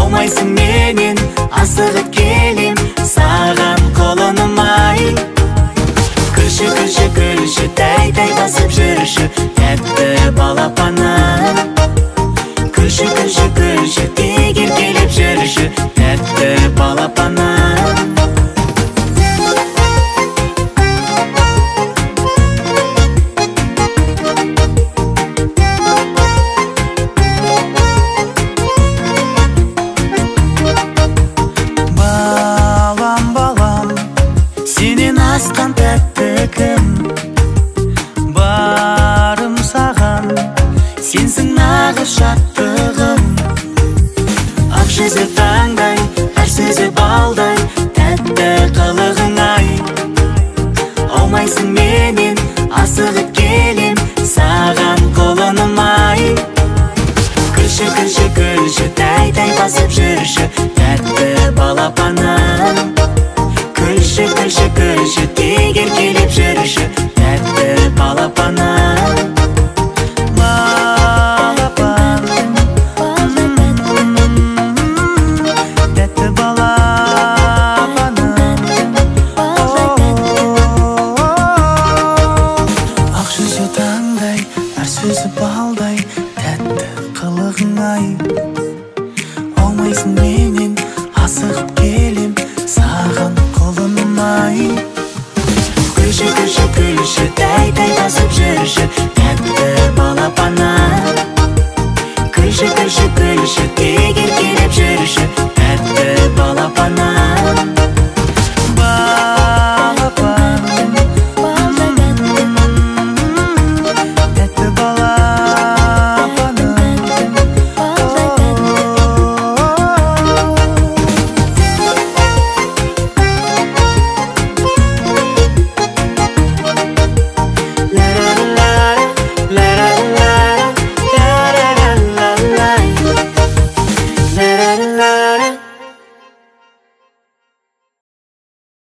Аумайсың менен, асығып келем саған құлыным ай. Күлші, күлші, күлші, тәй-тәй басып жүрші, тәтті балапаным. Күлші, күлші, күлші, тек еркелеп жүрші, тәтті балапаным. Балам, балам, Сенен асқан тәтті кім? Барым саған, Сенсің нағыз шаттығым. Ақ жүзі таңдай, әр сөзі балдай, тәтті қылығың ай. Аумайсың менен, асығып келем саған құлыным ай. Күлші, күлші, күлші, тәй-тәй басып жүрші, тәтті балапаным. Күлші, күлші, күлші, тек еркелеп жүрші, тәтті балапаным. Балапан, тәтті балапаным. Ақ жүзі таңдай, әр сөзі балдай, тәтті қылығың ай. Аумайсың менен, асығып келем саған құлыным ай. Күлші, күлші, күлші, тәй-тәй басып жүрші, тәтті балапаным. Күлші, күлші, күлші, тек еркелеп жүрші, тәтті балапаным. Балапан, тәтті балапаным. La la la, la la la, la la la la. La la la.